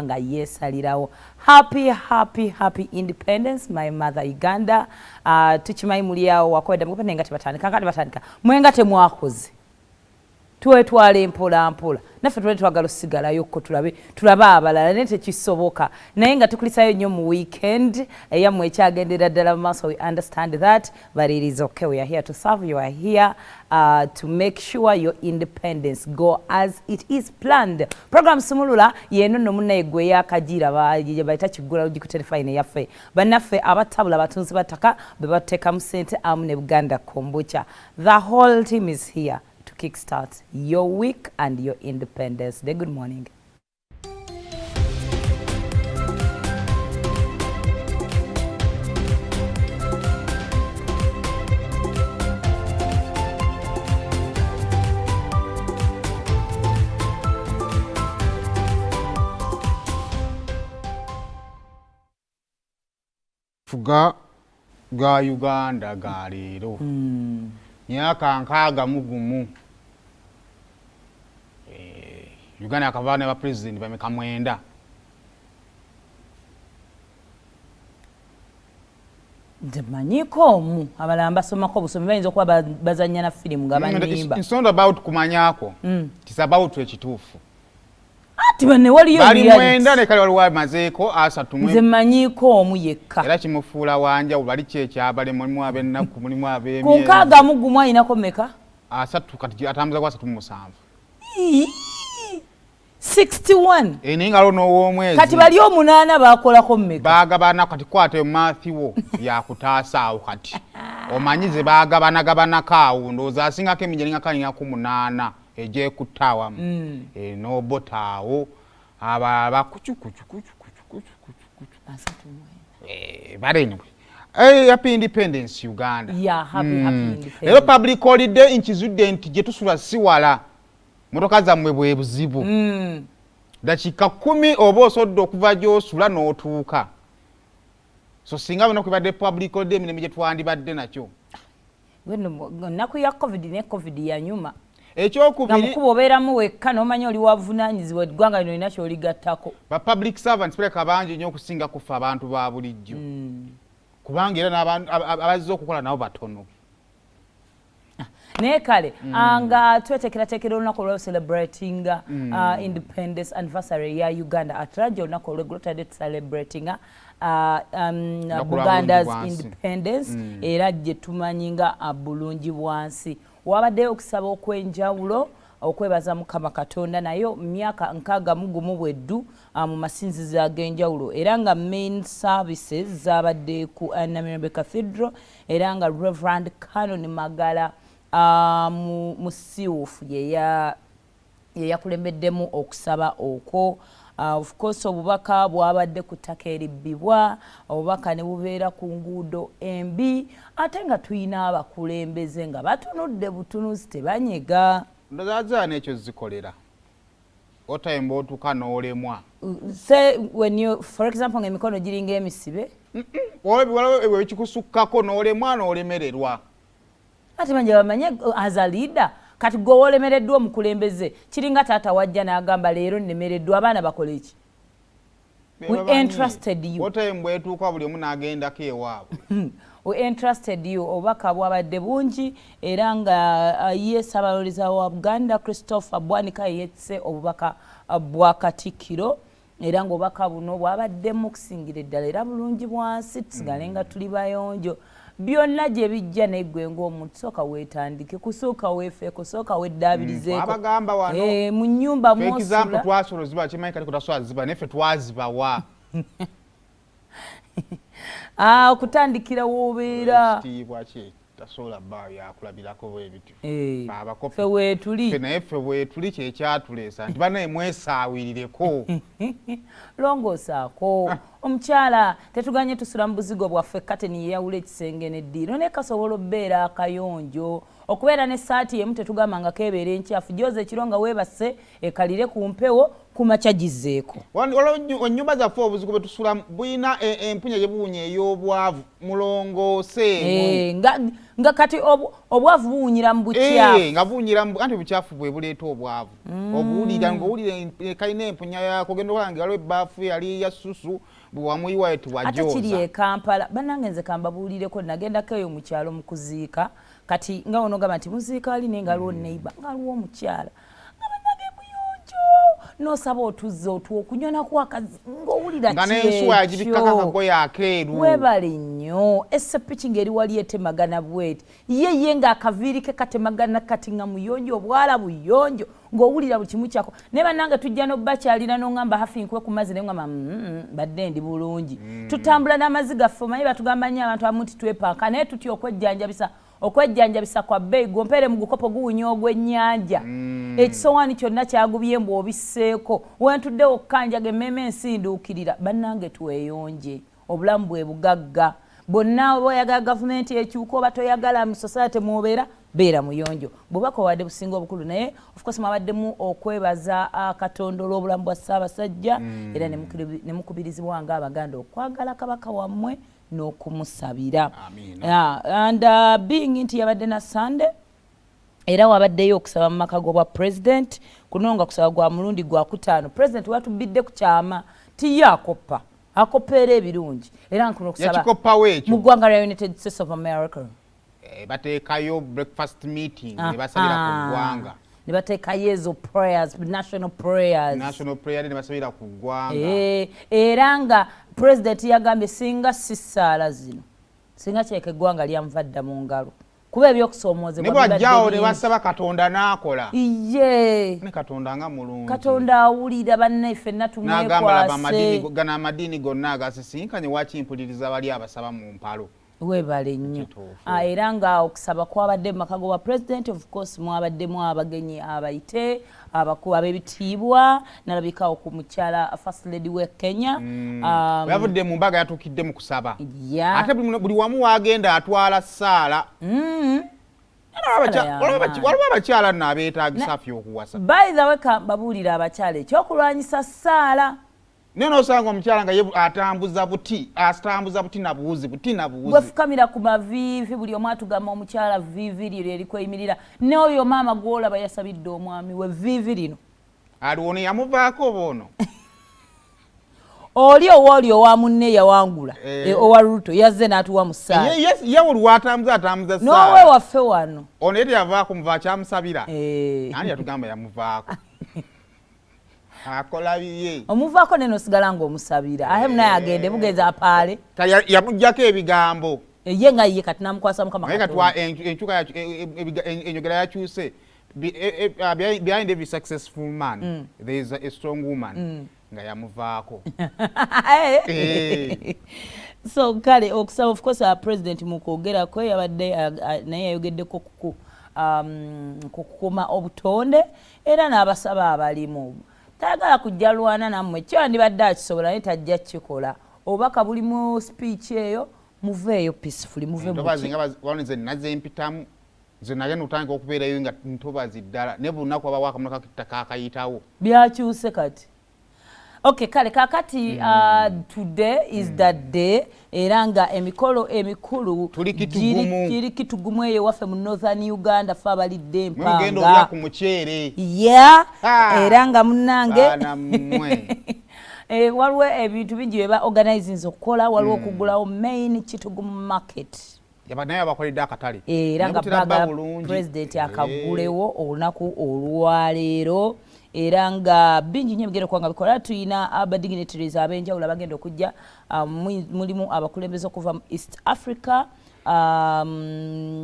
Nga yeesalirawo. Happy, happy, happy independence, my mother Uganda. Tukimanyi muli awo wakobedda mukupe, nga tebatandika, nga tebatandika, mwenga temwakoze, twetwala empola mpola. Naffe tubadde twagala osigalayokko tulabe abalala, naye tekisoboka. Naye nga tukulisayo nnyo mu weekend eyammwe ekyagendera ddala mu maaso. We understand that, but it is okay. We are here to serve you, are here to make sure your independence go as it is planned. Program Sumulula yeno nno munnaye gwe yakagira bayita kiggula gikuterefayine yaffe. Bannaffe abatabula abatunzi battaka be bateekamu ssente amu ne Buganda Kombucha. The whole team is here to kickstart your week and your Independence Day. Good morning. Fuga ga Uganda ga leero myaka 61. Uganda yakava ne bapulezidenti bameka? 9. Nze manyiko omu, abalala mbasomako obusomi, bayinza okuba bazannya na firimu nga banimba. It's not about kumanyako, it's about ekituufu. Ati banne waliyo bali reality. 9, ne kale waliwo amazeeko 30. Nze manyiko omu yekka. Era kimufuula wanjawulo. Bali kyekyabale, mulimu ab'ennaku, mulimu Ku ab'emyezi. 61 ayinako meka? 30, kati atambuza ku 37. Ii, 61. Naye nga waliwo n'ow'omwezi. Kati bali omunaana bakolako mmeka? Bagabana. Kati kwata Mathiwo yakutaasa awo. Kati omanyi ze bagabanagabanako awo, ndowooza asingako emingi eringa kalingaku 8 egyekutta awamu. N'obota awo abalala bakucukucukucukucukucu. 39. But anyway, happy independence, Uganda. Yeah, happy, happy independence. Leero public holiday. Nkizudde nti gye tusula si wala, motoka zammwe bwe buzibu. Dakiika 10 oba osodde okuva gy'osula n'otuuka. So singa bino kwebadde public holiday, emirimu gye twandibadde nakyo. Nnaku ya COVID, ne COVID yanyuma. Ekyokubiri, nga mukuba obeeramu wekka n'omanya oli wavunaanyizibwa eggwanga lino, olina kyoligattako. Ba public servants baleka bangi nnyo okusinga kufa abantu ba bulijjo, kubanga era n'abantu abazze okukola nabo batono. Naye kale, nga tweteekerateekera olunaku olwa celebrating independence anniversary ya Uganda at large, olunaku olweggulo tadde celebrating Lunaku lwa Buganda's bulungi bwansi. independence, era gye tumanyi nga bulungi bwansi. Wabaddeyo okusaba okw'enjawulo okwebaza Mukama Katonda naye myaka 61 bweddu, mu masinzizo ag'enjawulo, era nga main services zabadde ku Namirembe Cathedral, era nga Reverend Canon Magala mu musiwufu yeyakulembeddemu okusaba okwo. Of course obubaka bwabadde ku ttaka eribbibwa, obubaka ne bubeera ku nguudo embi, ate nga tulina abakulembeze nga batunudde butunuzi, tebanyega. Ndowooza n'ekyo zikolera otayimba otuuka n'olemwa. Say when you, for example, nga emikono giringa emisibe. Waliwo ekikusukkako n'olemwa n'olemererwa. Ate manje bamanye as a leader, kati gwe wolemereddwa omukulembeze, kiringa taata wajja n'agamba leero nnemereddwa, abaana bakola eki? We entrusted you. Otayimba etuuka buli omu n'agendako ewaabwe. We entrusted you. Obubaka bwabadde bungi, era nga ye ssaabalooleza wa Buganda Christopher Bwanika yetse obubaka bwa Katikkiro, era ng'obubaka buno bwabaddemu okusingira eddala era bulungi bwansi, tusigale nga tuli bayonjo. Byonna gye bijja, naye gwe ng'omuntu sooka weetandike kusooka weefeeko, sooka weddaabirizeeko. Abagamba wano mu nnyumba For example, mwosula. Twasobola oziba kimanyi kati kutasobola ziba, naye ffe twazibawa. Okutandikira w'obeera. Ekitiibwa kye tasobola bbaawo yakulabirako bwe bityo. Ffe abakopi. Ffe weetuli. Ffe naye ffe bwetuli, kyekyatuleesa nti banaye mwesaawirireko. Longoosaako omukyala, tetuganye tusula mu buzigo bwaffe, kateni yeyawula ekisenge n'eddiiro, naye kasobola okubeera akayonjo. Okubeera n'essaati emu tetugamba nga keebeera enkyafu. Gyoza ekiro nga weebase, ekalire ku mpewo, ku makya gizzeeko. Waliwo ennyumba zaffe obuzigo bwe tusulamu buyina empunya gye buwunya ey'obwavu, mulongooseemu. Nga Nga kati obwavu buwunyira mu bukyafu. Eh, nga buwunyira anti obukyafu bwe buleeta obwavu. Obuwulira ng'owulira kalina empunya yako, genda okulaba nga waliwo ebbaafu yali ya susu bwe wamuyiwayo tiwajooza. Ate kiri e Kampala, bannange, nze kambabuulireko, nagendako eyo mu kyalo mu kuziika. Kati nga onogamba nti muziika ali, naye nga aliwo neighbor, nga aliwo omukyala nga bannange muyonjo, n'osaba otuzza otwokunywa nakwakazi ng'owulira nga n'ensuwa yagibikkako akagoye akeeru. Webale nnyo. Esepiki ng'eri wali etemagana bweti, ye ye ng'akaviiri ke katemagana kati, nga muyonjo, obwala buyonjo, ng'owulira buli kimu kyako. Naye bannange, tujja n'obbakyalira n'oŋŋamba, "Hafi, nkuwe ku mazzi?" Naye ŋŋamba, badde ndi bulungi." Tutambula n'amazzi gaffe. Omanyi batugamba nnyo abantu abamu nti twepanka, naye tutya okwejjanjabisa. Okwejjanjabisa kwa bbeeyi. Gwompeere mu gukopo guwunya ogw'ennyanja. Ekisowaani kyonna kyagubye mbu obisseeko. Wentudde wokka njaga, emmeeme ensinduukirira. Bannange, tweyonje, obulamu bwe bugagga bonna. Oba oyagala gavumenti ekyuka oba toyagala, mu society mwobeera, beera muyonjo. Bubaka obadde businga obukulu. Naye of course mwabaddemu okwebaza Katonda olw'obulamu bwa Ssaabasajja, era ne mukubirizibwa nga Abaganda okwagala Kabaka wammwe n'okumusabira. And being nti yabadde na Sunday, era wabaddeyo okusaba mu maka g'obwa president kuno, nga kusaba gwa mulundi gwakutaano. President watubidde ku kyama tiye akoppa, akoppa era ebirungi, era nkuno okusaba mu ggwanga lya United States of America. Eh, bateekayo breakfast meeting ne basabira ku ggwanga. Ne bateekayo ezo prayers, national prayers. National prayer ne basabira ku ggwanga. Eh, era nga president yagambye singa si ssaala zino, singa kyeka eggwanga lyamuva dda mu ngalo, kuba ebyokusoomoozebwa ne bwajjawo ne basaba Katonda n'akola. Iye. Ne Katonda nga mulungi. Katonda awulira bannaffe. N'agamba, laba, Natumwekwase. Gano amadiini gonna agasisinkanye, wakimpuliriza bali abasaba mu mpalo. Weebale nnyo. Kituufu. Ah, era nga okusaba kwabadde mu maka g'obwa president. Of course mwabaddemu abagenyi abayite abakulu ab'ebitiibwa, nalabikawo ku mukyala First Lady we Kenya. Yavudde mu mbaga, yatuukidde mu kusaba. Ya. Ate buli wamu wagenda atwala ssaala. Ssaala y'amaanyi. Waliwo abakyala nno abeetagisa ffe okuwasa. By the way, kambabuulira abakyala, ekyokulwanyisa ssaala. Naye nosanga omukyala nga ye atambuza buti, atambuza buti na buwuzi, buti na buwuzi. Bwefukamira ku maviivi, buli omu atugamba omukyala viivi lyo lyerikweyimirira. N'oyo maama gwolaba yasabidde omwami we viivi lino. Aliwo ono yamuvaako oba ono? Oli owooli owa munne yawangula. Eh. Eh, owa Ruto yazze n'atuwa mu ssaala. Ye buli watambuza atambuza n'owe ssaala. Waffe wano. Ono ye teyavaako, muva akyamusabira. Eh. Ani yatugamba yamuvaako? Akola biye. Omuvaako nene osigala ng'omusabira ahe munaye agende bugenza apaale. Yamugjako ebigambo. Ye nga ye kati namukwasa Mukama Naye Katonda. Katwa enkyuka enjogera yakyuse. Behind every successful man there is a strong woman nga yamuvaako. Eh. So kale okusaba, of course, president mu kwogerako yabadde naye yayogeddeko ku kukuuma obutonde, era n'abasaba abalimu tayagala kujja lwana nammwe. Kyandibadde akisobola, naye tajja kukikola. Obubaka buli mu speech eyo: muveeyo peacefully, muve mu Ntobazi nga wano nze naze mpitamu, nze nagenda okutandika okubeerayo nga ntobazi ddala, naye buli lunaku wabawo akamotoka k'ettaka akayitawo. Byakyuse kati. Okay, kale kakati today is the day, era nga emikolo emikulu Tuli Kitugumu. Giri Kitugumu eyo waffe mu Northern Uganda, fe abalidde Mwe mugenda olya empanga ku muceere. Ya. Ah! Era nga munnange, Baana mmwe. Eh, waliwo ebintu bingi bye ba organizinze okukola. Waliwo okuggulawo main Kitugumu market. Naye abakoledde akatale. Era nga Naye butera bba baagala bulungi. president akaggulewo olunaku olwaleero, era nga bingi nnyo ebigenda okuba nga bikola. Tuyina abadignitaries ab'enjawulo abagenda okujja, mulimu abakulembeze okuva mu East Africa,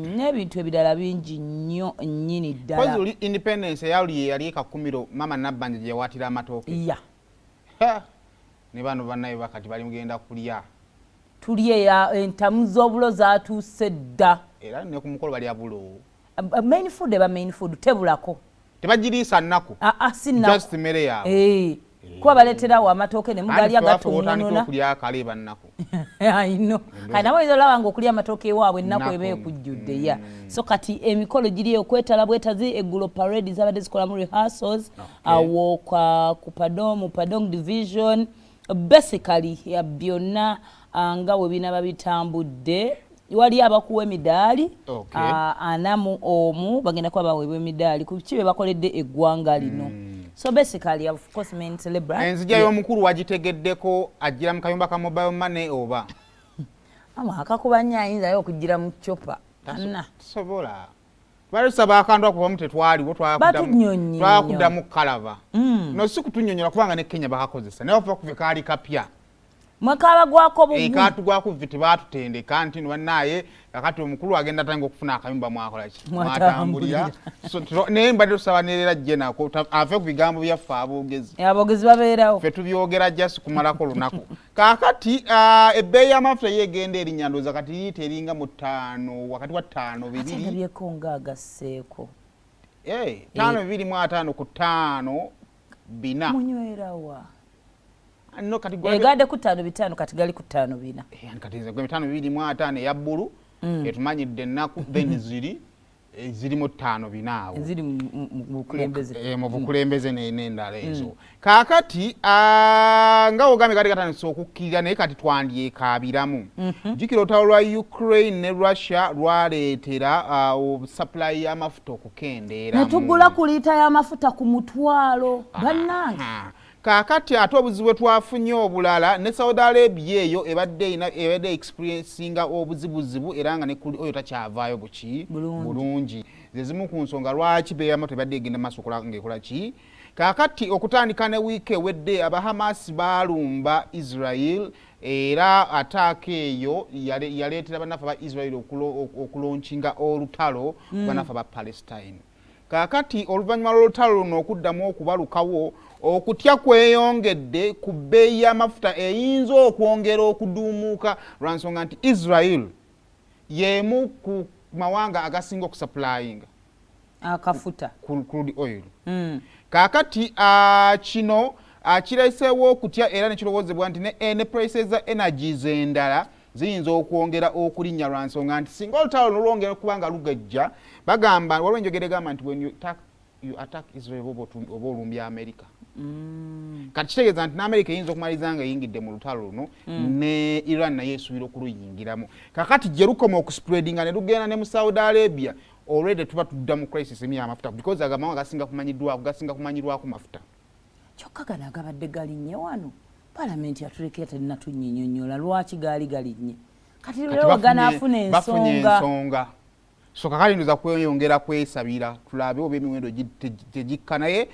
n'ebintu ebirala bingi nnyo nnyini ddala. Kozi oli independence eyali ye yali ekakumiro mama Nabbanja gye yawaatira amatooke. Ya. Ha! Ne bano bannaye bakati bali mugenda kulya. Tuli entamu z'obulo zatuuse dda. Era ne ku mukolo balya bulo. Main food eba main food, tebulako. Tebagiriisa nnaku. Ah, ah, si nnaku. Just mmere yaabwe. Eh, kuba baleeterawo amatooke ne mugalya otandika gatuŋŋununa. Okulya akale bannaku. I know. Kati nawe oyinza olaba nga okulya amatooke ewaabwe ennaku Ennaku. eba ekujjudde ya. So kati emikolo giri okwetala bwetazi. Eggulo parade zabadde zikolamu rehearsals awo ku Padong, mu Padong division. Basically ya byonna, nga bwe binaba bitambudde, Wali abakuwa emidaali 41 bagenda kuba baweebwa emidaali ku ki bye bakoledde eggwanga lino. So basically, of course, main celebrant. Enzija y'omukulu wagitegeddeko, ajjira mu kayumba ka mobile money oba? Ama akakuba nnyo, ayinzayo okugira mu chopper ana. Sobola twali tusaba akantu akubamu, tetwaliwo. Batunnyonnyo. Twakuddamu kukalaba. No si kutunnyonnyola, kubanga ne Kenya bakakozesa, naye ofa kuve kaali kapya. Mwekaba gwako bugu. Katugwako ffe, tebatutendeka nti no bannaaye kakati omukulu agenda atandika okufuna akayumba, mwakola ki? Mwatambulira. Mwatambulira. So, naye mbadde tusaba nerera jje nako ave ku bigambo byaffe aboogezi. Aboogezi babeerawo. Ffe tubyogera just kumalako lunaku. Kaakati ebbeeyi y'amafuta ye egenda erinnya, ndowooza kati liita eringa mu 5, wakati wa ttaano ate bibiri. Ndabyeko ng'agasseeko. 5.25 ku 5.4. Munywerawa? No kati egadde ku 5.5, kati gali ku 5.4. Kati nze gwe 5.25 eya bbulu etumanyidde ennaku, then ziri zirimu 5.4 awo. Eziri mu bukulembeze. Mu bukulembeze n'endala ezo. Kaakati nga wogambye, kati katandise okukkirira, naye kati twandyekaabiramu. Jjukira olutalo lwa Ukraine ne Russia lwaleetera supply y'amafuta okukendeeramu. Netugula ku liita y'amafuta ku 100,000, bannange. Aha. Kaakati ate obuzibu bwe twafunye obulala, ne Saudi Arabia eyo ebadde experiencinga obuzibuzibu, era nga ne kuli oyo takyavaayo buki. Bulungi. Bulungi. Ze zimu ku nsonga lwaki beyamato ebadde egenda maaso okola ng'ekola ki. Kaakati okutandika ne wiiki ewedde, Abahamasi baalumba Israel, era attack eyo yaleetera bannaffe aba Israel okulaunchinga olutalo ku bannaffe aba Palestine. Kaakati oluvannyuma lw'olutalo luno okuddamu okubalukawo, okutya kweyongedde ku bbeeyi y'amafuta eyinza okwongera okuduumuuka, lwa nsonga nti Israel y'emu ku mawanga agasinga okusupplyinga akafuta, crude oil. Kaakati kino kireeseewo okutya, era nekirowoozebwa nti ne prices za energies endala ziyinza okwongera okulinnya, lwa nsonga nti singa olutalo luno lwongera okuba nga lugejja, bagamba waliwo enjogera egamba nti when you attack Israel, oba olumbya America. Kati kitegeeza nti n'America eyinza okumaliriza nga eyingidde mu lutalo luno, ne Iran naye esuubira okuluyingiramu. Kakati gye lukoma okuspreadinga ne lugenda ne mu Saudi Arabia, already tuba tudda mu crisis emu y'amafuta, because ago amawanga gasinga kumanyirwako mafuta. Kyokka gano agabadde galinnye wano, palamenti yatulekera terinatunnyinyonnyola lwaki gaali galinnye. Kati leero ganaafuna bafunye ensonga. Ensonga. So kakati ndoza kweyongera kwesabira, tulabe oba emiwendo tegikka. Naye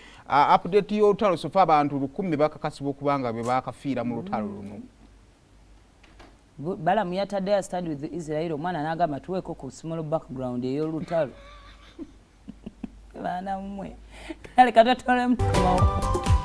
update y'olutalo so far, abantu 1000 bakakasibwa okuba nga be bakafiira mu lutalo luno. Balamu yataddeyo "Stand with Israel", omwana n'agamba tuweeko ku small background ey'olutalo. Baana mmwe, kale katotolemu tukomawo.